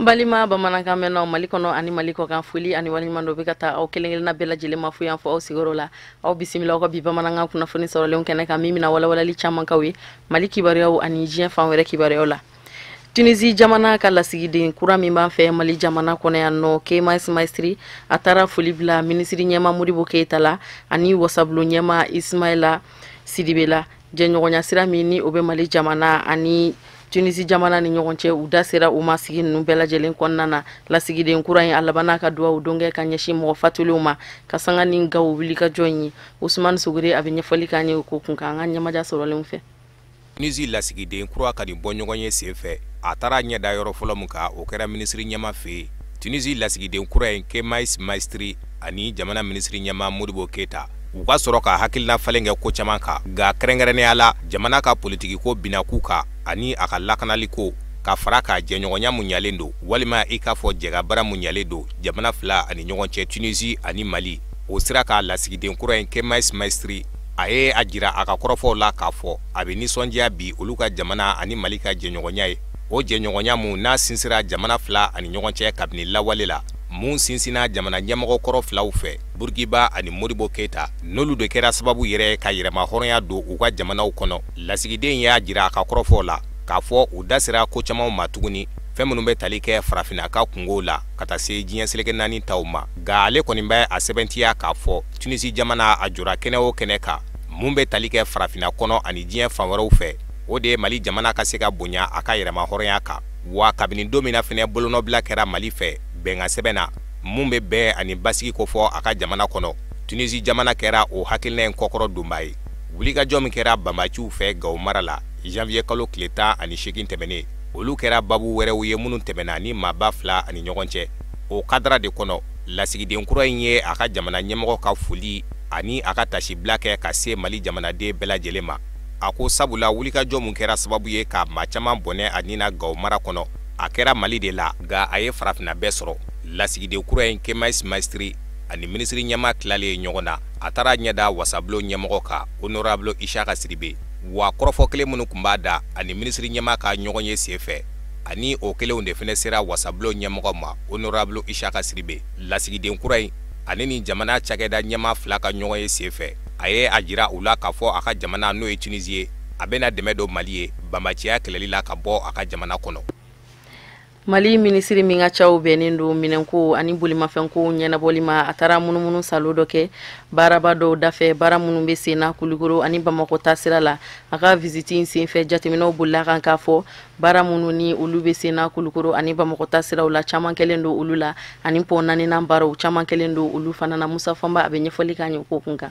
Balima bamanankan mɛnnaw Mali kɔnɔ ani Mali kɔkan, foli ani waleɲuman dɔ bɛ ka taa aw kelen kelenna bɛɛ lajɛlen ma fo yan fɔ aw sigiyɔrɔ la. Aw bisimila aw ka bi bamanankan kunnafoni sɔrɔlenw kɛnɛ kan, min bɛna walawalali caman k'aw ye Mali kibaruyaw ani diɲɛ fan wɛrɛ kibaruyaw la. Tunisie jamana ka lasigiden kura min b'an fɛ Mali jamana kɔnɔ yan nɔ, Kemais Maestri, a taara foli bila minisiri ɲɛma Modibo Keyita la ani wasabulon ɲɛma Ismaila Sidibe la. Jɛɲɔgɔnya sira min ni o bɛ Mali jamana ani Tunisie jamana ni ɲɔgɔn cɛ, u da sera u ma sigi ninnu bɛɛ lajɛlen kɔnɔna na. Lasigiden kura in, a labanna ka dugawu don kɛ ka ɲɛsin mɔgɔ fatulenw ma ka sanga ni Gawo wulikajɔ in ye. Usumani Sogore, a bɛ ɲɛfɔli k'an ye o ko kun kan an ka ɲɛmaja sɔrɔlenw fɛ. Tunisie lasigiden kura ka nin bɔ ɲɔgɔn ye senfɛ, a taara ɲɛ da yɔrɔ fɔlɔ min kan, o kɛra minisiri ɲɛma fɛ yen. Tunisie lasigiden kura in, Kemais Maestri, ani jamana minisiri ɲɛma Modibo Keyita, u ka sɔrɔ ka hakilina falen kɛ ko caman kan, nka kɛrɛnkɛrɛnnenya la jamana ka politikiko binakun kan ani a ka lakanaliko, ka fara ka jɛɲɔgɔnya mun ɲalen don, walima i k'a fɔ jɛkabaara mun ɲalen don jamana fila ani ɲɔgɔn cɛ, Tunisie ani Mali. O sira ka lasigiden kura in, Kemais Maestri, a ye a jira a ka kɔrɔfɔw la k'a fɔ a bɛ nisɔndiya bi olu ka jamana ani Mali ka jɛɲɔgɔnya ye, o jɛɲɔgɔnya mun n'a sinsira jamana fila ani ɲɔgɔn cɛ kabini lawale la, mun sinsinna jamana ɲɛmɔgɔ kɔrɔ filaw fɛ, Burkiba ani Modibo Keyita, n'olu de kɛra sababu yɛrɛ ka yɛrɛma hɔrɔnya don u ka jamanaw kɔnɔ. Lasigiden y'a jira a ka kɔrɔfɔw la k'a fɔ u da sera ko camanw ma tuguni, fɛn minnu bɛ tali kɛ farafinna ka kungow la ka taa se diɲɛ seleke naani taw ma. Nka ale kɔni bɛ a sɛbɛntiya k'a fɔ Tunisie jamana a jɔra kɛnɛ o kɛnɛ kan mun bɛ tali kɛ farafinna kɔnɔ ani diɲɛ fan wɛrɛw fɛ, o de ye Mali jamana ka se ka bonya a ka yɛrɛma hɔrɔnya kan. Wa kabini don min na fɛnɛ bolonɔbila kɛra Mali fɛ bɛnkan sɛbɛn na mun bɛ bɛn ani basigi kofɔ a ka jamana kɔnɔ, Tunisie jamana kɛra o hakilina in kɔkɔrɔ donba ye. Wulikajɔ min kɛra banbaciw fɛ Gawo mara la janvier kalo tile 18 tɛmɛnen, olu kɛra babu wɛrɛw ye minnu tɛmɛna ni maaba fila ani ɲɔgɔn cɛ. O kadara de kɔnɔ, lasigiden kura in ye a ka jamana ɲɛmɔgɔ ka foli ani a ka tasibila kɛ ka se Mali jamanaden bɛɛ lajɛlen ma. A ko sabula wulikajɔ mun kɛra sababu ye ka maa caman bɔnɛ a ni na Gawo mara kɔnɔ, a kɛra Mali de la, nka a ye farafinna bɛɛ sɔrɔ. Lasigiden kura in, Kemais Maestri, ani minisiri ɲɛma tilalen ɲɔgɔn na, a taara ɲɛ da wasabulon ɲɛmɔgɔ kan, honorable Isaka Sidibe. Wa kɔrɔfɔ kelen minnu tun b'a da ani minisiri ɲɛma ka ɲɔgɔn ye senfɛ, ani o kelenw de fɛnɛ sera wasabulon ɲɛmɔgɔ ma, honorable Isaka Sidibe. Lasigiden kura in ani ni jamana cakɛda ɲɛma fila ka ɲɔgɔn ye senfɛ, a ye a jira u la k'a fɔ a ka jamana, n'o ye Tunisie ye, a bɛna dɛmɛ don Mali ye banbaciya kɛlɛli la ka bɔ a ka jamana kɔnɔ. Mali minisiri min ka caw bɛnnen don minɛnko ani bolimafɛnko ɲɛnabɔli ma, a taara munumunu salo dɔ kɛ baaraba dɔw dafɛ, baara minnu bɛ sen na Kulukoro ani Bamakɔ taasira la. A ka visite in senfɛ, jateminɛw bolila kan k'a fɔ baara minnu ni olu bɛ sen na Kulukoro ani Bamakɔ taasiraw la, caman kɛlen don olu la, ani pɔn naaninan baaraw caman kɛlen don olu fana na. Musa Fanba, a bɛ ɲɛfɔli k'an ye o ko kun kan.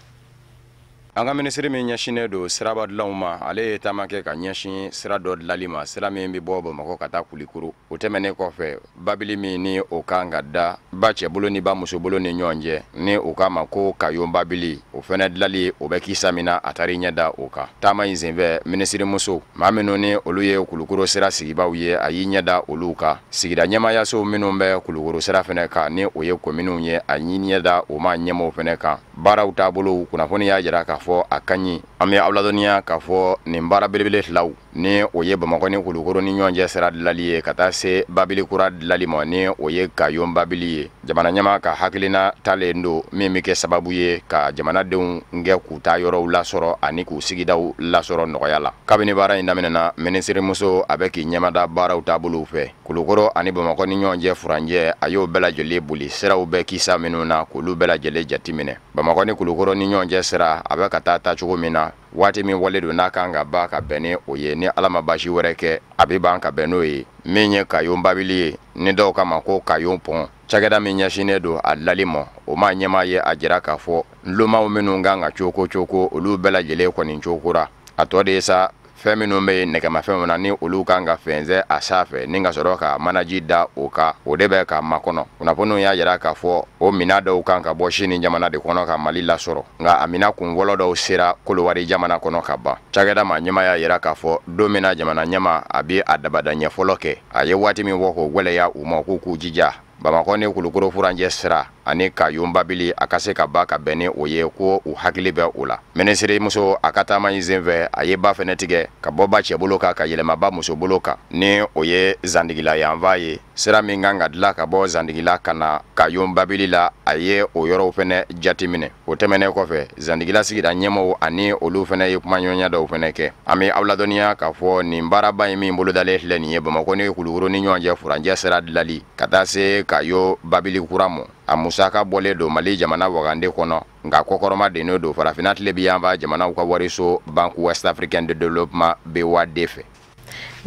An ka minisiri min ɲɛsinnen don siraba dilanw ma, ale ye taama kɛ ka ɲɛsin sira dɔ dilali ma, sira min bɛ bɔ Bamakɔ ka taa Kulikoro. O tɛmɛnen kɔfɛ, babili min ni o kan ka da ba cɛbolo ni ba musobolo ni ɲɔgɔn cɛ, ni o k'a ma ko Kayo babili, o fɛnɛ dilali o bɛ kisa min na, a taara ɲɛ da o kan. Taama in senfɛ, minisirimuso, maa minnu ni olu ye Kulukoro sira sigibaw ye, a y'i ɲɛ da olu kan. Sigida ɲɛmayaso minnu bɛ Kulukoro sira fɛnɛ kan, ni o ye kominiw ye, a y'i ɲɛ da o ma ɲɛmɔgɔw fɛnɛ kan. Baaraw taabolo, kunnafoni y'a jira k'a fɔ a ka ɲi. An bɛ aw ladɔnniya k'a fɔ nin baara belebele filaw, ni o ye Bamakɔ ni Kulukoro ni ɲɔgɔn cɛ sira dilali ye ka taa se babili kura dilali ma, ni o ye Kayo babili ye, jamana ɲɛmaa ka hakilina talen don min bɛ kɛ sababu ye ka jamanadenw gɛn k'u ta yɔrɔw lasɔrɔ ani k'u sigidaw lasɔrɔ nɔgɔya la. Kabini baara in daminɛna, minisirimuso a bɛ k'i ɲɛmada baaraw taabolow fɛ. Kulukoro ani Bamakɔ ni ɲɔgɔn cɛ furancɛ, a y'o bɛɛ lajɛlen boli siraw bɛ kisa minnu na k'olu bɛɛ lajɛlen jateminɛ. Bamakɔ ni Kulukoro ni ɲɔgɔn cɛ sira a bɛ ka taa taacogo min na, waati min wale don n'a kan ka ban ka bɛn ni o ye, ni Ala ma baasi wɛrɛ kɛ, a bɛ ban ka bɛn n'o ye. Min ye Kayo babili ye, ni dɔw kama ko Kayo pɔn, cakɛda min ɲɛsinnen don a dilali ma, o ma ɲɛmaa ye a jira k'a fɔ lomaw minnu kan ka coko coko, olu bɛɛ lajɛlen kɔni cokora. A tɔ de ye sa fɛn minnu bɛ yen nɛgɛmafɛnw na, ni olu kan ka fɛnsɛ a sanfɛ ni ka sɔrɔ ka manaji da o kan, o de bɛ ka makɔnɔ. Kunnafoniw y'a jira k'a fɔ o minɛn dɔw kan ka bɔ Sini jamana de kɔnɔ ka Mali lasɔrɔ, nka a minɛn kun fɔlɔ dɔw sera Kolowari jamana kɔnɔ ka ban. Cakɛda ma ɲɛmaa y'a jira k'a fɔ don min na jamana ɲɛmaa a bɛ a dabada ɲɛfɔlɔ kɛ, a ye waati min fɔ k'o gwɛlɛya u ma k'u k'u jija. Bamakɔ ni Kulukoro furancɛ sira ani Kayo babili a ka se ka ba ka bɛn ni o ye, ko u hakili bɛ o la. Minisiri muso a ka taama in senfɛ, a ye ba fɛnɛ tigɛ ka bɔ ba cɛbolo kan ka yɛlɛma ba musobolo kan, ni o ye Zandigila yanfan ye. Sira min kan ka dilan ka bɔ Zandigila ka na Kayo babili la, a ye o yɔrɔw fɛnɛ jateminɛ. O tɛmɛnen kɔfɛ, Zandigila sigida ɲɛmɔgɔw ani olu fɛnɛ ye kumaɲɔgɔnya dɔw fɛnɛ kɛ. An bɛ aw ladɔnniya k'a fɔ nin baaraba in min bolodalen filɛ nin ye Bamakɔ ni Kulukoro ni ɲɔgɔn cɛ furancɛ sira dilali ka taa se Kayo babili kura ma, a musaka bɔlen don Mali jamana wagande kɔnɔ, nka kɔkɔrɔma dennen don farafinna tile bi yanfan jamanaw ka wariso Banque Ouest Africaine de Développement BOAD fɛ.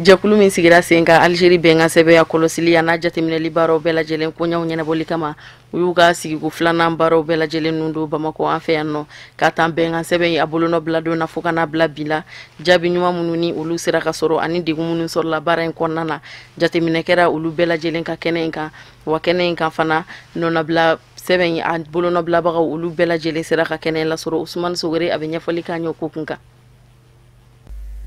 Jɛkulu min sigira sen kan Alizeri bɛnkan sɛbɛya kɔlɔsili a n'a jateminɛli baaraw bɛɛ lajɛlen koɲaw ɲɛnabɔli kama, u y'u ka sigiko filanan baaraw bɛɛ lajɛlen nun don Bamakɔ an fɛ yan nɔ. Ka taa bɛnkan sɛbɛn a bolonɔ bila don na fo ka n'a bila bi la, jaabi ɲuman minnu ni olu sera ka sɔrɔ ani degun minnu sɔrɔla baara in kɔnɔna na, jateminɛ kɛra olu bɛɛ lajɛlen ka kɛnɛ in kan. Wa kɛnɛ in kan fana, nɔnabila sɛbɛn a bolonɔbilabagaw, olu bɛɛ lajɛlen sera ka kɛnɛ lasɔrɔ. Usumani Sogore, a bɛ ɲɛfɔli k'an ye o ko kun kan.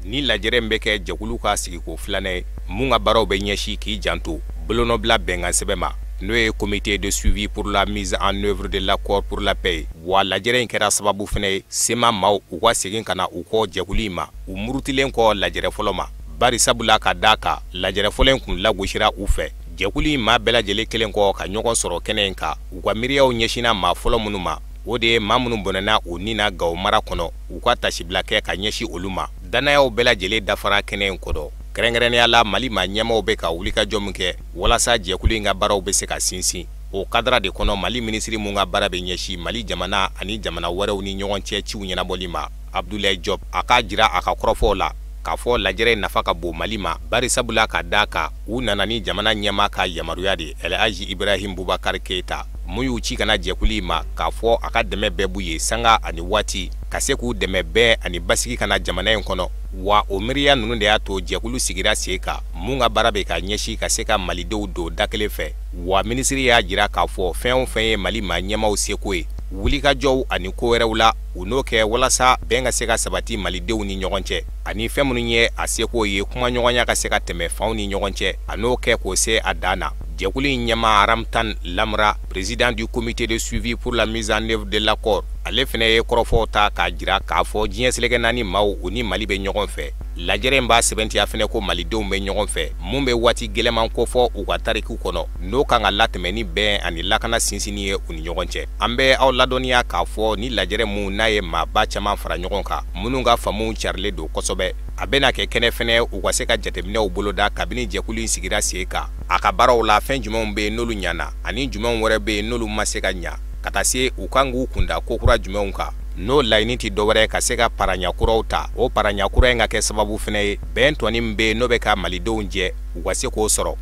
Ni lajɛrɛ in bɛ kɛ jɛkulu ka sigiko filanan ye mun ka baaraw bɛ ɲɛsin k'i janto bolonɔbila bɛnkan sɛbɛn ma, n'o ye Comité de suivi pour la mise en œuvre de l'accord pour la paix. Wa lajɛrɛ in kɛra sababu fɛnɛ ye CMA maaw u ka segin ka na u kɔ jɛkulu in ma, u murutilen kɔ lajɛrɛ fɔlɔ ma, bari sabula ka d'a kan lajɛrɛ fɔlɔ in kun lagosira u fɛ. Jɛkulu in maa bɛɛ lajɛlen kelen kɔ ka ɲɔgɔn sɔrɔ kɛnɛ in kan, u ka miiriyaw ɲɛsinna maa fɔlɔ minnu ma, o de ye maa minnu bɔnɛna u ni na Gawo mara kɔnɔ, u ka tasibila kɛ ka ɲɛsin olu ma. Dannayaw bɛɛ lajɛlen dafara kɛnɛ in kɔrɔ, kɛrɛnkɛrɛnnenya la Mali maa ɲɛmaw bɛ ka wulikajɔ min kɛ walasa jɛkulu in ka baaraw bɛ se ka sinsin. O cadre de kɔnɔ, Mali minisiri mun ka baara bɛ ɲɛsin Mali jamana ani jamana wɛrɛw ni ɲɔgɔn cɛ ciw ɲɛnabɔli ma, Abdoulaye Diop, a k'a jira a ka kɔrɔfɔw la k'a fɔ lajɛrɛ nafa ka bon Mali ma, bari sabula ka d'a kan u nana ni jamana ɲɛmaa ka yamaruya de, El Hadji Ibrahim Boubacar Keita, mun y'u ci ka na jɛkulu in ma k'a fɔ a ka dɛmɛ bɛɛ b'u ye sanga ani waati ka se k'u dɛmɛ bɛɛ ani basigi ka na jamana in kɔnɔ. Wa o miiriya ninnu de y'a to jɛkulu sigira sen kan mun ka baara bɛ ka ɲɛsin ka se ka malidenw don da kelen fɛ. Wa minisiri y'a jira k'a fɔ fɛn o fɛn ye Mali maa ɲɛmaw seko ye wulikajɔw ani ko wɛrɛw la, u n'o kɛ walasa bɛn ka se ka sabati malidenw ni ɲɔgɔn cɛ, ani fɛn minnu ye a seko ye kumaɲɔgɔnya ka se ka tɛmɛ fanw ni ɲɔgɔn cɛ, a n'o kɛ k'o se a dan na. Jɛkulu in ɲɛmaa Ramtan Lamra, président du Comité de suivi pour la mise en œuvre de l'accord, ale fɛnɛ ye kɔrɔfɔw ta k'a jira k'a fɔ diɲɛ seleke naani maaw, u ni Mali bɛ ɲɔgɔn fɛ. Lajɛrɛ in b'a sɛbɛntiya fɛnɛ ko malidenw bɛ ɲɔgɔn fɛ mun bɛ waati gɛlɛman kofɔ u ka tariku kɔnɔ, n'o kan ka latɛmɛ ni bɛn ani lakana sinsinni ye u ni ɲɔgɔn cɛ. An bɛ aw ladɔnniya k'a fɔ ni lajɛrɛ mun n'a ye maaba caman fara ɲɔgɔn kan minnu ka faamuw carilen don kosɛbɛ, a bɛna kɛ kɛnɛ fɛnɛ u ka se ka jateminɛw boloda kabini jɛkulu in sigira sen kan, a ka baaraw la fɛn jumɛnw bɛ yen n'olu ɲana ani jumɛnw wɛrɛ bɛ yen n'olu ma se ka ɲa, ka taa se u kan k'u kunda kokura jumɛnw kan, n'o laɲini tɛ dɔwɛrɛ ka se ka paraɲa kuraw ta, o paraɲa kura in ka kɛ sababu fɛnɛ ye bɛn tɔni min bɛ yen n'o bɛ ka malidenw jɛ, u ka se k'o sɔrɔ.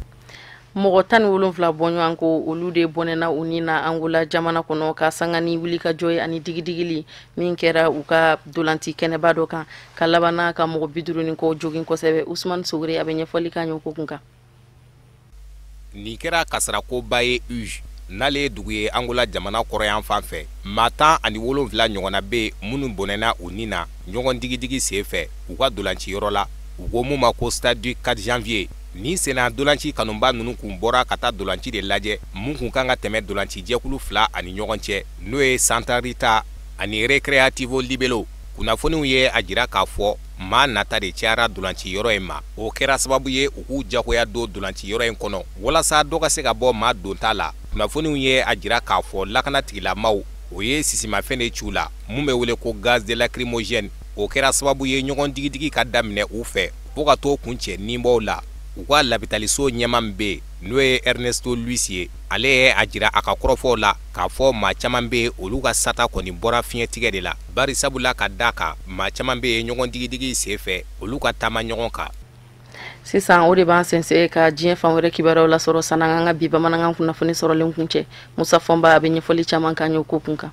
Mɔgɔ 17 bɔɲɔgɔn ko, olu de bɔnɛna u ni na Angola jamana kɔnɔ ka sanga ni wulikajɔ ye ani digidigili min kɛra u ka dolanti kɛnɛba dɔ kan, ka labanna ka mɔgɔ 50 ni kɔ jogin kosɛbɛ. Usumani Sogore, a bɛ ɲɛfɔli k'an ye o ko kun kan. Nin kɛra kasarakoba ye Uige, n'ale ye dugu ye Angola jamana kɔrɔyan fan fɛ. Maa 17 ɲɔgɔnna bɛ yen minnu bɔnɛna u ni na ɲɔgɔn digidigi sen fɛ u ka dolanciyɔrɔ la, u ko mun ma ko Stade du 4 janvier. Nin senna dolanci kanuba ninnu kun bɔra ka taa dolanci de lajɛ mun kun kan ka tɛmɛ dolanci jɛkulu fila ani ɲɔgɔn cɛ, n'o ye Santa Rita ani Recreativo Libelo. Kunnafoniw ye a jira k'a fɔ maa nata de cayara dolanci yɔrɔ in ma. O kɛra sababu ye u k'u jagoya don dolanci yɔrɔ in kɔnɔ walasa dɔ ka se ka bɔ maa donta la. Kunnafoniw ye a jira k'a fɔ lakana tigilamaw o ye sisimafɛn de ci u la mun bɛ wele ko gaz de lacrymogène. O kɛra sababu ye ɲɔgɔn digidigi ka daminɛ u fɛ fo ka t'o kuncɛ ninbɔw la. U ka labitaliso ɲɛma min bɛ yen, n'o ye Ernesto Luis ye, ale ye a jira a ka kɔrɔfɔw la k'a fɔ maa caman bɛ yen, olu ka sata kɔni bɔra fiɲɛtigɛ de la, bari sabula ka d'a kan maa caman bɛ yen, ɲɔgɔn digidigi sen fɛ, olu ka taama ɲɔgɔn kan. Sisan, o de b'an sɛnsɛn ka diɲɛ fan wɛrɛ kibaruyaw lasɔrɔ san'an ka bi bamanankan kunnafoni sɔrɔlen kun cɛ. Musa Fɔnba, a bɛ ɲɛfɔli caman k'an ye o ko kun kan.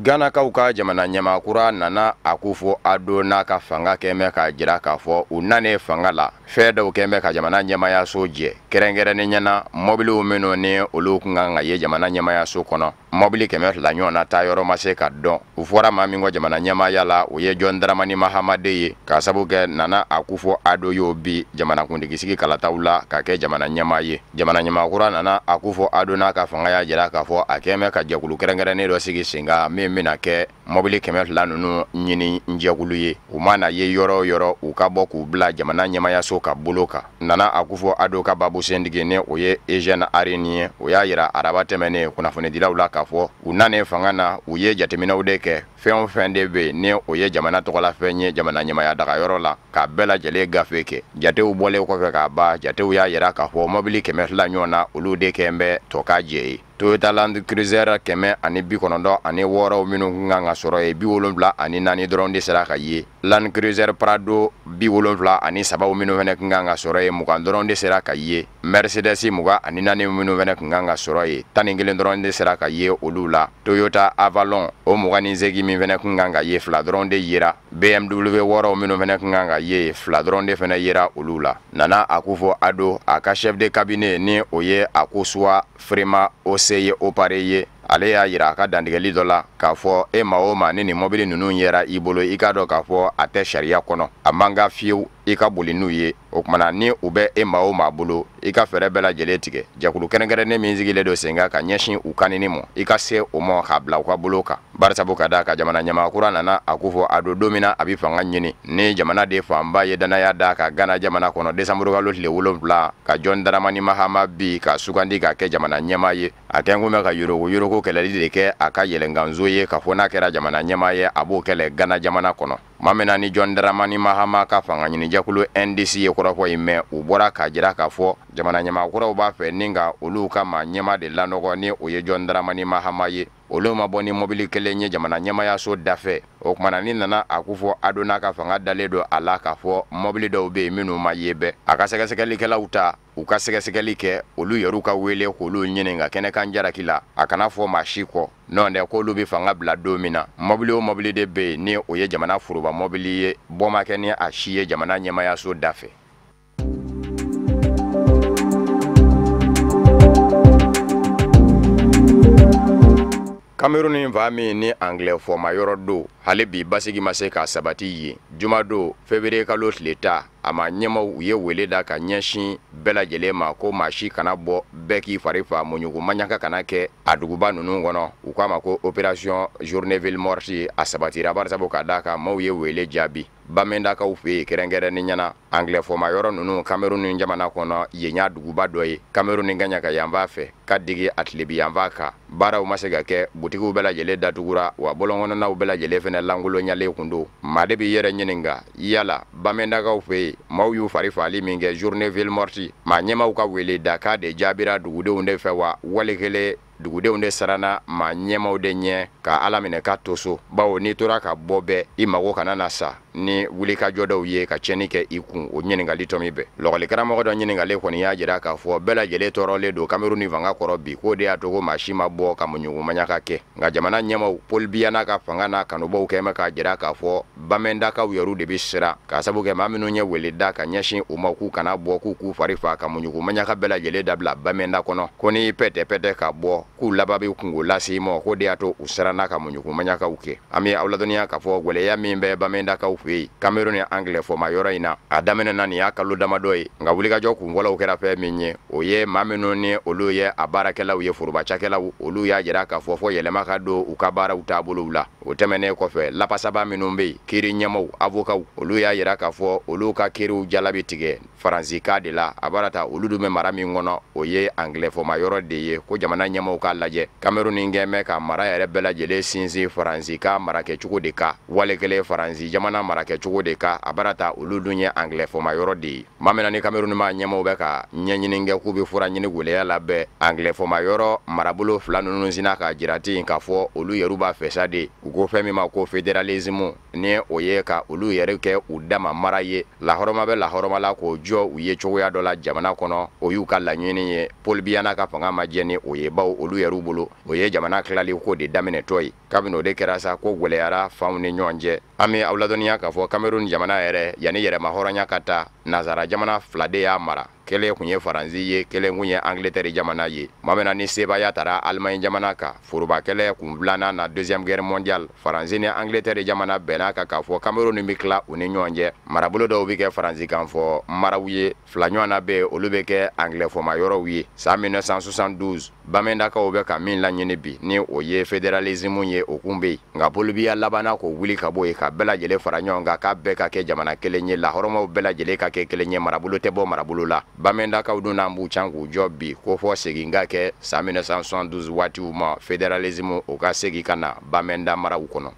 Ganakaw ka jamana ɲɛmakura Nana Akufo Addo n'a ka fanga kɛn bɛ k'a jira k'a fɔ u nanen fanga la, fɛn dɔw kɛn bɛ ka jamana ɲɛmayaso jɛ, kɛrɛnkɛrɛnnen ɲɛna mɔbiliw minnu ni olu kun kan ka ye jamana ɲɛmayaso kɔnɔ. Mɔbili 200 ɲɔgɔn na taa yɔrɔ ma se ka dɔn. U fɔra maa min kɔ jamana ɲɛmaaya la, o ye John Dramani Mahama de ye, k'a sabu kɛ Nana Akufo Addo y'o bi jamanakuntigi kalataw la ka kɛ jamana ɲɛmaa ye. Jamana ɲɛmaa kura Nana Akufo Addo n'a ka fanga y'a jira k'a fɔ a kɛn bɛ ka jɛkulu kɛrɛnkɛrɛnnen dɔ sigi sen kan min bɛna kɛ mɔbili 200 ninnu ɲini jɛkulu ye. U mana ye yɔrɔ o yɔrɔ, u ka bɔ k'u bila jamana ɲɛmayaso ka bolo kan. Nana Akufo Addo ka babu sentigi, ni o ye Eugène Arhin ye, o y'a jira araba tɛmɛnen kunnafonidilaw la k'a fɔ u nanen fanga na, u ye jateminɛw de kɛ. Fɛn o fɛn de bɛ yen ni o ye jamana tɔgɔlafɛn ye jamana ɲɛmaya dagayɔrɔ la, k'a bɛɛ lajɛlen gafe kɛ. Jatew bɔlen kɔfɛ k'a ban, jatew y'a jira k'a fɔ mɔbili 200 ɲɔgɔn na, olu de kɛn bɛ tɔ ka jɛ ye. Toyota Land Cruiser 196 minnu kun kan ka sɔrɔ yen, 74 dɔrɔn de sera ka ye. Land Cruiser Prado 73 minnu fana kun kan ka sɔrɔ yen, 20 dɔrɔn de sera ka ye. Mercedes 24 minnu fana kun kan ka sɔrɔ yen, 11 dɔrɔn de sera ka ye olu la. Toyota Avalon o 28 min fana kun kan ka ye, 2 dɔrɔn de yera. BMW 6 minnu fana kun kan ka ye, 2 dɔrɔn de fana yera olu la. Nana Akufo Addo a ka chef de cabinet, ni o ye Akosua Frema Osei Opare ye, ale y'a jira a ka dantigɛli dɔ la k'a fɔ e maa o maa ni nin mɔbili ninnu yera i bolo, i k'a dɔn k'a fɔ a tɛ sariya kɔnɔ, a man kan fiyewu i ka boli n'u ye. O kumana ni u bɛ e maa o maa bolo, i ka fɛɛrɛ bɛɛ lajɛlen tigɛ. Jɛkulu kɛrɛnkɛrɛnnen min sigilen don sen kan ka ɲɛsin u kanini ma, i ka se o ma k'a bila u ka bolo kan. Barisabu ka da ka jamana ɲɛmaa kura Nana Akufo Addo don min na a bɛ fanga ɲini, ni jamana de fanba ye danaya da ka Gana jamana kɔnɔ décembre kalo tile 7 ka John Dramani Mahama bi ka sugandi ka kɛ jamana ɲɛmaa ye. A kɛn kun bɛ ka yorogo yorogo kɛlɛli de kɛ a ka yɛlɛnkanso ye k'a fɔ n'a kɛra jamana ɲɛmaa ye, a b'o kɛlɛ Gana jamana kɔnɔ. Maa min na ni John Dramani Mahama ka fanga ɲinijɛkulu NDC ye kɔrɔfɔ in mɛn, u bɔra k'a jira k'a fɔ jamana ɲɛmaa kuraw b'a fɛ ni ka olu ka maa ɲɛmaa de lanɔgɔ, ni o ye John Dramani Mahama ye. Olu ma bɔ ni mɔbili kelen ye jamana ɲɛmayaso dafɛ. O kumana ni Nana Akufo Addo n'a ka fanga dalen don a la k'a fɔ mɔbili dɔw bɛ yen minnu ma ye bɛɛ, a ka sɛgɛsɛgɛlikɛlaw ta u ka sɛgɛsɛgɛli kɛ, olu yɛrɛw ka wele k'olu ɲininka kɛnɛkan jalaki la, a kana fɔ maa si kɔ. N'o tɛ k'olu bɛ fanga bila don min na, mɔbili o mɔbili de bɛ yen ni o ye jamana foroba mɔbili ye, bɔ ma kɛ ni a si ye jamana ɲɛmayaso dafɛ. Cameroun fa min ni anglais fɔma yɔrɔ don, hali bi basigi ma se ka sabati yen. Jumadon février kalo tile 10, a ma ɲɛmaw u ye wele da ka ɲɛsin bɛɛ lajɛlen ma ko maa si kana bɔ, bɛɛ k'i fari fa, muɲugu maɲaka kana kɛ a duguba ninnu kɔnɔ. U k'a ma ko opération journée ville morte a sabatira, barisabu ka d'a kan maaw ye wele jaabi. Bamendakaw fɛ yen kɛrɛnkɛrɛnnen ɲɛna, anglais fɔma yɔrɔ ninnu Cameroun jamana kɔnɔ, yen y'a duguba dɔ ye. Cameroun ka ɲa yanfan fɛ ka digi a tilebi yanfan kan, baaraw ma se ka kɛ, butigiw bɛɛ lajɛlen datugura, wa bɔlɔnkɔnɔnaw bɛɛ lajɛlen fɛnɛ lankolonyalen kun don. Maa de b'i yɛrɛ ɲininka yala Bamendakaw fɛ yen maaw y'u fari fagali min kɛ journée ville morte, maa ɲɛmaw ka wele da k'a de jaabira dugudenw de fɛ wa, wali kelen dugudenw de siranna maa ɲɛmaw de ɲɛ ka Ala minɛ ka to so, bawo n'i tora ka bɔ bɛɛ i mago kana na sa ni wulikajɔ dɔw ye ka tiɲɛni kɛ i kun. O ɲininkali tɔ min bɛɛ lɔgɔlikaramɔgɔ dɔ ɲininkalen kɔni y'a jira k'a fɔ bɛɛ lajɛlen tɔɔrɔlen don Cameroun fanga kɔrɔ bi, k'o de y'a to ko maa si ma bɔ ka muɲugu maɲaka kɛ. Nka jamana ɲɛmaw Paul Biya n'a ka fanga n'a kanubaw kɛn bɛ k'a jira k'a fɔ Bamendakaw yɛrɛw de bɛ siran, k'a sabu kɛ maa minnu ye wele da ka ɲɛsin u ma k'u kana bɔ, k'u k'u fari fa ka muɲugu maɲaka bɛɛ lajɛlen dabila Bamenda kɔnɔ, ko n'i pɛtɛ-pɛtɛ ka bɔ k'u laban bɛ kungo lase i ma, k'o de y'a to u siranna ka muɲugu maɲakaw kɛ. An bɛ aw ladɔnniya k'a fɔ gwɛlɛya min bɛ Bamendakaw fɛ yen Cameroun ni anglais fɔma yɔrɔ in na, a daminɛna nin y'a kalo damadɔ ye. Nka wulikajɔ kunfɔlɔw kɛra fɛn min ye, o ye maa minnu ni olu ye a baarakɛlaw ye, foroba cakɛlaw, olu y'a jira k'a fɔ fɔ yɛlɛma ka don u ka baaraw taabolow la. O tɛmɛnen kɔfɛ, lapasaba minnu bɛ yen, kiiri ɲɛmaw, avokaw, olu y'a jira k'a fɔ olu ka kiiriw jala bɛ tigɛ faransikan de la. A baara ta olu dun bɛ mara min kɔnɔ, o ye anglais fɔma yɔrɔ de ye, ko jamana ɲɛmaw k'a lajɛ Cameroun kɛn bɛ ka mara yɛrɛ bɛɛ lajɛlen sinsin faransikan marakɛcogo de kan, wale kelen faransi jamana marakɛcogo de kan. A baara ta olu dun ye anglais fɔma yɔrɔ de ye. Maa min na ni Cameroun maa ɲɛmaw bɛ ka ɲɛɲini kɛ k'u bɛ fura ɲini gwɛlɛya labɛn anglais fɔma yɔrɔ marabolo fila ninnu sinna k'a jira ten k'a fɔ olu yɛrɛ b'a fɛ sa de, u ko fɛn min ma ko fédéralisme, ni o ye ka olu yɛrɛ kɛ u dama mara ye, lahɔrɔma bɛ lahɔrɔma la k'o jɔ u ye cogoya dɔ la jamana kɔnɔ, o y'u ka laɲini ye. Paul Biya n'a ka fanga ma jɛ ni o ye, bawo olu yɛrɛ bolo o ye jamana tilali ko de daminɛtɔ ye. Kabini o de kɛra sa ko gwɛlɛyara fanw ni ɲɔgɔn cɛ. An bɛ aw ladɔnniya k'a fɔ Cameroun jamana yɛrɛ yanni yɛrɛma hɔrɔnya ka taa, nansara jamana fila de y'a mara. Kelen kun ye Faransi ye, kelen kun ye Angleterre jamana ye. Tuma min na ni sebaaya tara Allemagne jamana kan foroba kɛlɛ kun filanan na, deuxième guerre mondiale, Faransi ni Angleterre jamana bɛnna kan k'a fɔ Cameroun bɛ tila u ni ɲɔgɔn cɛ. Marabolo dɔw bɛ kɛ Faransi kan fɔ maraw ye, fila ɲɔgɔn na bɛ yen, olu bɛ kɛ anglais fɔma yɔrɔw ye. San 1972, Bamendakaw bɛ ka min laɲini bi, ni o ye fédéralisme ye, o kun bɛ yen. Nka Paul Biya labanna k'o wuli ka bɔ yen, ka bɛɛ lajɛlen fara ɲɔgɔn kan, k'a bɛɛ ka kɛ jamana kelen ye, lahɔrɔmaw bɛɛ lajɛlen ka kɛ kelen ye, marabolo tɛ bɔ marabolo la. Bamendakaw dun n'an b'u can k'u jɔ bi ko fɔ segin ka kɛ san 1972 waatiw ma, fédéralisme o ka segin ka na Bamenda maraw kɔnɔ.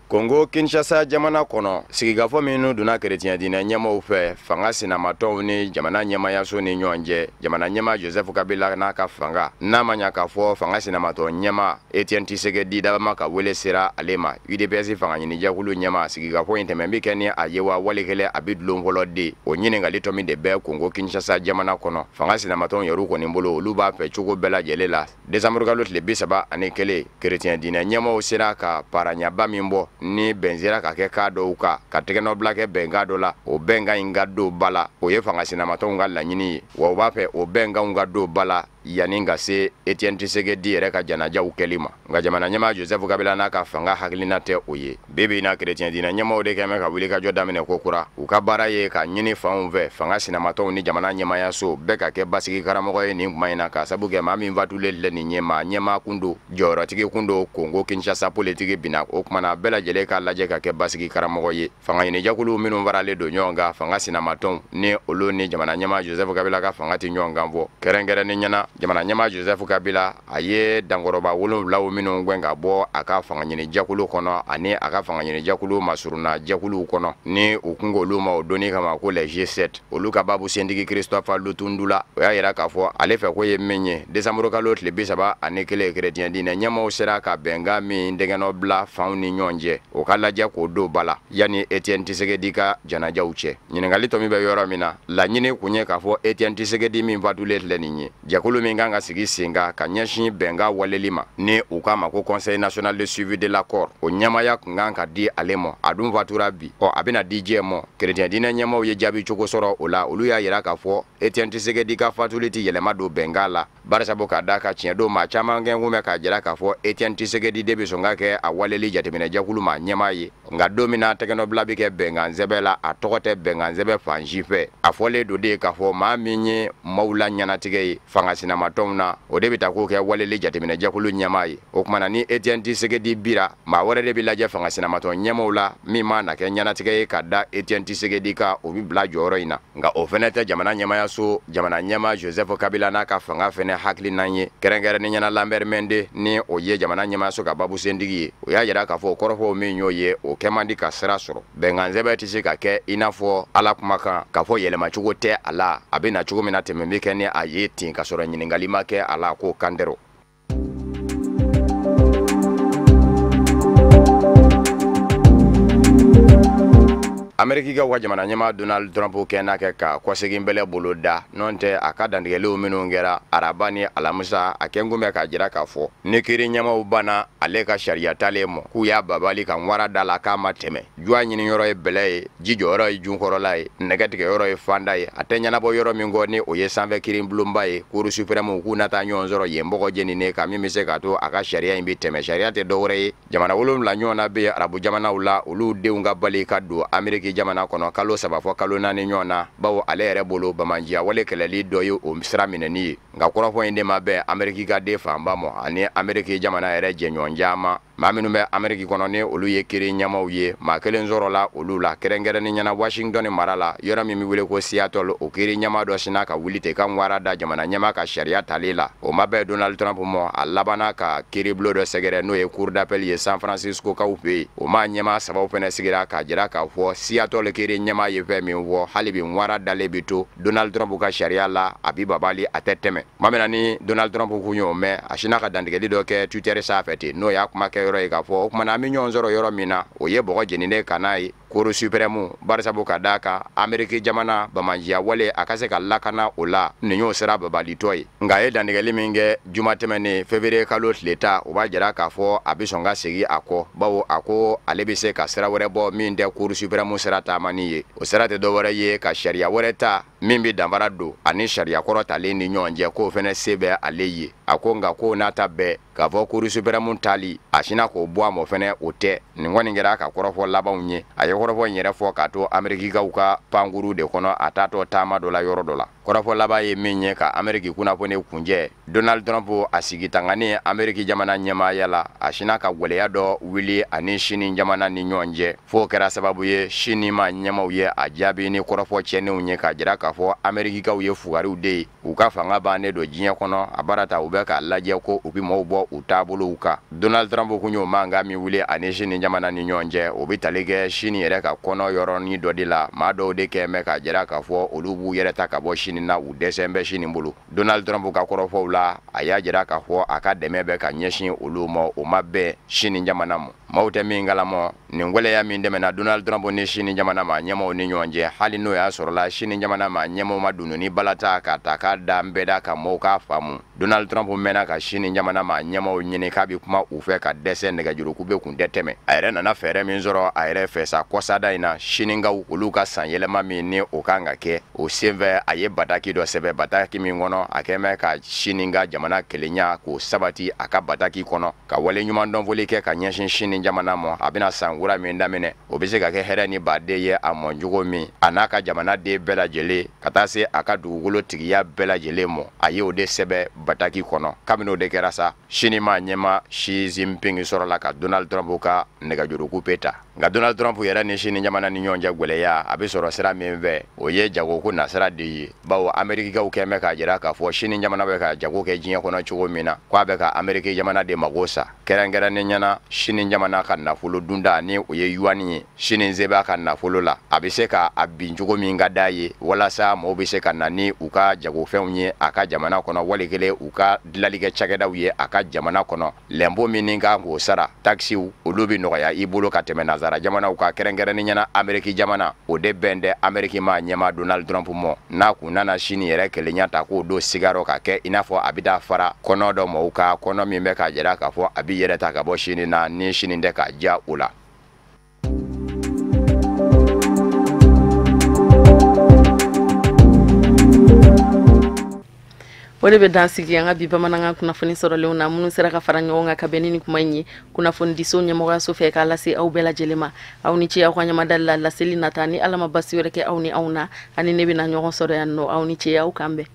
Kongo Kinshasa jamana kɔnɔ, sigikafɔ minnu donna kerecɛn diinɛ ɲɛmaaw fɛ fanga sinamatɔnw ni jamana ɲɛmaayaso ni ɲɔgɔn cɛ, jamana ɲɛmaa Joseph Kabila n'a ka fanga, n'a ma ɲa k'a fɔ fanga sinamatɔn ɲɛmaa Etienne Tshisekedi dabama ka wele sera ale ma, UDPS fanga ɲinijɛkulu ɲɛmaa, sigikafɔ in tɛmɛ bɛ kɛ ni a ye wa wali kelen a bɛ dulon fɔlɔ de, o ɲininkali tɔ min de bɛ Kongo Kinshasa jamana kɔnɔ. Fanga sinamatɔnw yɛrɛ kɔni bolo, olu b'a fɛ cogo bɛɛ lajɛlen la. Décembre kalo tile 31, kerecɛn diinɛ ɲɛmaaw sera ka paraɲaba min bɔ ni bɛn sera ka kɛ k'a dɔw kan, ka tɛgɛnɔbila kɛ bɛnkan dɔ la, o bɛnkan in ka don ba la, o ye fanga sinamatɔnw ka laɲini ye. Wa u b'a fɛ o bɛnkanw ka don ba la yanni ka se Etienne Tshisekedi yɛrɛ ka janajaw kɛli ma. Nka jamana ɲɛmaa Joseph Kabila n'a ka fanga hakilina tɛ o ye. Bi bi in na, kerecɛn diinɛ ɲɛmaaw de kɛn bɛ ka wulikajɔ daminɛ ko kura. U ka baara ye ka ɲini fanw fɛ, fanga sinamatɔnw ni jamana ɲɛmaayaso bɛɛ ka kɛ basigi karamɔgɔ ye nin kuma in na, k'a sabu kɛ maa min fatulen filɛ nin ye, maa ɲɛmaa kun don, jɔyɔrɔtigi kun don Kongo Kinshasa politiki binna. O kuma na, bɛɛ lajɛlen k'a lajɛ ka kɛ basigi karamɔgɔ ye. Fanga ɲinijɛkulu minnu faralen don ɲɔgɔn kan, fanga sinamatɔnw ni olu ni jamana ɲɛmaa Joseph Kabila ka fanga tɛ ɲɔgɔn kan fɔ. Kɛrɛnkɛrɛnnen ɲɛna, jamana ɲɛmaa Joseph Kabila a ye dankɔrɔba 7 minnu gɛn ka bɔ a ka fanga ɲinijɛkulu kɔnɔ ani a ka fanga ɲinijɛkulu masurunna jɛkuluw kɔnɔ, ni u kun k'olu ma o donni kama ko les G7. Olu ka babu sentigi Christophe Lutundula, o y'a yira k'a fɔ ale fɛ ko ye min ye, décembre kalo tile 31, kerecɛn diinɛ ɲɛmaaw sera ka bɛnkan min dɛgɛnɔ bila fanw ni ɲɔgɔn cɛ, o ka lajɛ k'o don ba la yanni Etienne Tshisekedi ka janajaw cɛ. Ɲininkali tɔ min bɛ yɔrɔ min na, laɲini kun ye k'a fɔ Etienne Tshisekedi min fatulen filɛ nin ye, jɛkulu min kan ka sigi sen kan ka ɲɛsin bɛnkan waleli ma, ni u k'a ma ko Conseil national de suivi de l'accord, o ɲɛmaaya kun kan ka di ale ma, a dun fatura bi, ɔ a bɛna di jɛ ma. Kerecɛn diinɛ ɲɛmaaw ye jaabi cogo sɔrɔ o la, olu y'a yira k'a fɔ Etienne Tshisekedi ka fatuli ti yɛlɛma don bɛnkan la, barisabu k'a da ka tiɲɛ don maa caman kɛ kun bɛ k'a jira k'a fɔ Etienne Tshisekedi de bɛ sɔn ka kɛ a waleli jateminɛjɛkulu ma ɲɛmaa ye. Nka don min na tɛgɛnɔbila bɛ kɛ bɛnkan sɛbɛn la, a tɔgɔ tɛ bɛnkan sɛbɛn fan si fɛ. A fɔlen don de k'a fɔ maa min ye maaw la ɲɛnatigɛ ye fanga sinamatɔnw na, o de bɛ taa k'o kɛ waleli jateminɛjɛkulu ɲɛmaa ye. O kuma na, ni Etienne Tshisekedi bira, maa wɛrɛ de bɛ lajɛ fanga sinamatɔn ɲɛmaaw la min ma na kɛ ɲɛnatigɛ ye ka da Etienne Tshisekedi kan, o bɛ bila jɔyɔrɔ in na. Nka o fɛnɛ tɛ jamana ɲɛmaayaso jamana ɲɛmaa Joseph Kabila n'a ka fanga fɛnɛ hakilinan ye. Kɛrɛnkɛrɛnnen ɲɛna, Lambert Mende, ni o ye jamana ɲɛmaayaso ka babu sentigi ye, o y'a yira k'a fɔ kɔrɔfɔw min y'o ye, o kɛ man di ka sira sɔrɔ. Bɛnkan sɛbɛn tɛ se ka kɛ i n'a fɔ Ala kumakan, k'a fɔ yɛlɛmacogo tɛ a la, a bɛ na cogo min na tɛmɛ bɛ kɛ ni a ye ten, ka sɔrɔ ɲininkali ma kɛ a la k'o kan tɛ. Ameriki ka jamana ɲɛmaa Donald Trump kɛ n'a kɛ ka kɔsegin bɛlɛ bolo da, n'o tɛ a ka dantigɛliw minnu kɛra araba ni alamisa, a kɛ kun bɛ k'a jira k'a fɔ ni kiiri ɲɛmaaw banna ale ka sariya talen ma, k'u y'a babali ka wara da la k'a ma tɛmɛ. Juwa ɲiniyɔrɔ ye bɛlɛ ye, ji jɔyɔrɔ ye junkɔrɔla ye, nɛgɛ tigɛyɔrɔ ye fanda ye, a tɛ ɲɛnabɔ yɔrɔ min kɔ ni o ye sanfɛ kiiri bulonba ye, Cour suprême, k'u na taa ɲɔgɔn sɔrɔ yen bɔgɔ jeninen kan min bɛ se k'a to a ka sariya in bɛ tɛmɛ. Sariya tɛ dɔwɛrɛ ye, jamana 7 ɲɔgɔn na bɛ yen arabu jamanaw la, olu denw ka bali ka don Ameriki jamana kɔnɔ kalo 3 fɔ kalo 4 ɲɔgɔn na, bawo ale yɛrɛ bolo bamanjiya wale kɛlɛli dɔ ye o sira minɛni ye. Nka kɔrɔfɔ in de ma bɛn Ameriki ka den fanba ma ani Ameriki jamana yɛrɛ jɛɲɔgɔn caman. Maa minnu bɛ Ameriki kɔnɔ ni olu ye kiiri ɲɛmaaw ye, maa kelen sɔrɔla olu la, kɛrɛnkɛrɛnnen ɲɛna Washington mara la, yɔrɔ min bɛ wele ko Seattle, o kiiri ɲɛmaa dɔ sinna ka wuli ten ka wara da jamana ɲɛmaa ka sariya tali la. O ma bɛn Donald Trump ma, a labanna ka kiiribulon dɔ sɛgɛrɛ, n'o ye Cour d'appel ye San Francisco kaw fɛ yen. O maa ɲɛmaa 3 fɛnɛ sigira k'a jira k'a fɔ Seattle kiiri ɲɛmaa ye fɛn min fɔ, hali bi wara dalen bɛ to Donald Trump ka sariya la, a bi babali, a tɛ tɛmɛ. Tuma min na ni Donald Trump kun y'o mɛn, a sinna ka dantigɛli dɔ kɛ Twitter sanfɛ ten, n'o y'a kuma kɛ yɔrɔ ye k'a fɔ o kuma na an bɛ ɲɔgɔn sɔrɔ yɔrɔ min na, o ye bɔgɔ jeninen kana ye. Cour suprême barisabu ka d'a kan Ameriki jamana bamanjiya wale a ka se ka lakana o la nin y'o sira babalitɔ ye. Nka a ye dantigɛli min kɛ juma tɛmɛnen février kalo tile 10, o b'a jira k'a fɔ a bɛ sɔn ka segin a kɔ, bawo a ko ale bɛ se ka sira wɛrɛ bɔ min tɛ Cour suprême sira taamani ye. O sira tɛ dɔwɛrɛ ye ka sariya wɛrɛ ta min bɛ danfara don ani sariya kɔrɔ talen ni ɲɔgɔn cɛ, k'o fana se bɛ ale ye. A ko nka ko n'a ta bɛɛ k'a fɔ Cour suprême tali a sinna k'o bɔ a ma fɛnɛ o tɛ. Nin kɔni kɛra a ka kɔrɔfɔ labanw ye. A ye kɔrɔfɔ in yɛrɛ fɔ k'a to Amerikikaw ka pankuru de kɔnɔ a taatɔ taama dɔ la yɔrɔ dɔ la. Kɔrɔfɔ laban ye min ye ka Ameriki kunnafoni kunjɛ, Donald Trump a sigi tanganin Ameriki jamana ɲɛmaaya la, a sinna ka gwɛlɛya dɔ wuli ani Sini jamana ni ɲɔgɔn cɛ, f'o kɛra sababu ye Sini ma ɲɛmaw ye a jaabi ni kɔrɔfɔ tiɲɛnenw ye k'a jira k'a fɔ Amerikikaw ye fugariw de ye, u ka fanga bannen don diɲɛ kɔnɔ, a baara ta u bɛ k'a lajɛ ko u bɛ maaw bɔ u taabolow kan. Donald Trump kun y'o mankan min wuli ani Sini jamana ni ɲɔgɔn cɛ, o bɛ tali kɛ Sini yɛrɛ ka kɔnɔ yɔrɔnin dɔ de la, maa dɔw de kɛ mɛ k'a jira k'a fɔ olu b'u yɛrɛ ta ka bɔ Sini na, u dɛsɛ bɛ Sini bolo. Donald Trump ka kɔrɔfɔw la, a y'a jira k'a fɔ a ka dɛmɛ bɛ ka ɲɛsin olu ma, o ma bɛn Sini jamana ma. Maaw tɛ min kalama, nin gwɛlɛya min tɛmɛna Donald Trump ni Sini jamana ma ɲɛmaw ni ɲɔgɔn cɛ, hali n'o y'a sɔrɔla Sini jamana ma ɲɛmaw ma dunu ni bala ta ka ta k'a da n bɛɛ da ka maaw k'a faamu. Donald Trump mɛnna ka Sini jamana ma ɲɛmaw ɲini k'a bɛ kuma u fɛ ka dɛsɛ, nɛgɛjuruku bɛ kun tɛ tɛmɛ. A yɛrɛ nana fɛɛrɛ min sɔrɔ a yɛrɛ fɛ sa kɔsada in na, Sinigaw olu ka san yɛlɛma min ni o kan ka kɛ, o senfɛ a ye bataki dɔ sɛbɛn, bataki min kɔnɔ a kɛn bɛ ka Sini ka jamana kelenya k'o sabati a ka bataki kɔnɔ, ka wale ɲuman dɔnfɔli kɛ ka ɲɛsin Sini jamana ma. A bɛna san kura min daminɛ, o bɛ se ka kɛ hɛrɛ ni baden ye a mɔ cogo min, a n'a ka jamanaden bɛɛ lajɛlen ka taa se a ka dugukolo tigiya bɛɛ lajɛlen ma. A ye o de sɛbɛn bataki kɔnɔ. Kabini o de kɛra sa, Sini ma ɲɛma Xi Jinping sɔrɔla ka Donald Trump ka nɛgɛjuru coupe ta. Nka Donald Trump yɛrɛ ni Sini jamana ni ɲɔgɔn cɛ gwɛlɛya a bɛ sɔrɔ sira min fɛ, o ye jagoko nasira de ye, bawo Amerikikaw kɛn bɛ k'a jira k'a fɔ Sini jamana bɛ ka jago kɛ diɲɛ kɔnɔ cogo min na, k'a bɛ ka Ameriki jamana de mago sa. Kɛrɛnkɛrɛnnen na Sini jamana ka nafolo dunda ni o ye yuan ye, Sini se b'a ka nafolo la, a bɛ se ka a bin cogo min ka d'a ye, walasa maaw bɛ se ka na ni u ka jagofɛnw ye a ka jamana kɔnɔ, wali kelen u ka dilanlikɛ cakɛdaw ye a ka jamana kɔnɔ. Lɛnpo min kan k'o sara, takisiw olu bɛ nɔgɔya i bolo ka tɛmɛ nansara jamanaw kan, kɛrɛnkɛrɛnnen na Ameriki jamana. O de bɛn tɛ Ameriki ma ɲɛma Donald Trump mɔ, n'a kun nana Sini yɛrɛ kelenya ta k'o don sigarɔ ka kɛ i n'a fɔ a bɛ taa fara kɔnɔ dɔ mɔgɔw kan, kɔnɔ min bɛ k'a jira k'a fɔ a b'i yɛrɛ ta ka bɔ Sini na ni Sini tɛ k'a diya o la. O de bɛ dan sigi an ka bi bamanankan kunnafoni sɔrɔlenw na, minnu sera ka fara ɲɔgɔn kan ka bɛn ni nin kuma in ye kunnafonidiso ɲɛmɔgɔyaso fɛ k'a lase aw bɛɛ lajɛlen ma. Aw ni ce aw ka ɲamadali la. Laseli nata ni Ala ma basi wɛrɛ kɛ aw ni anw na, ani ne bɛna ɲɔgɔn sɔrɔ yan nɔ. Aw ni ce, aw k'an bɛn.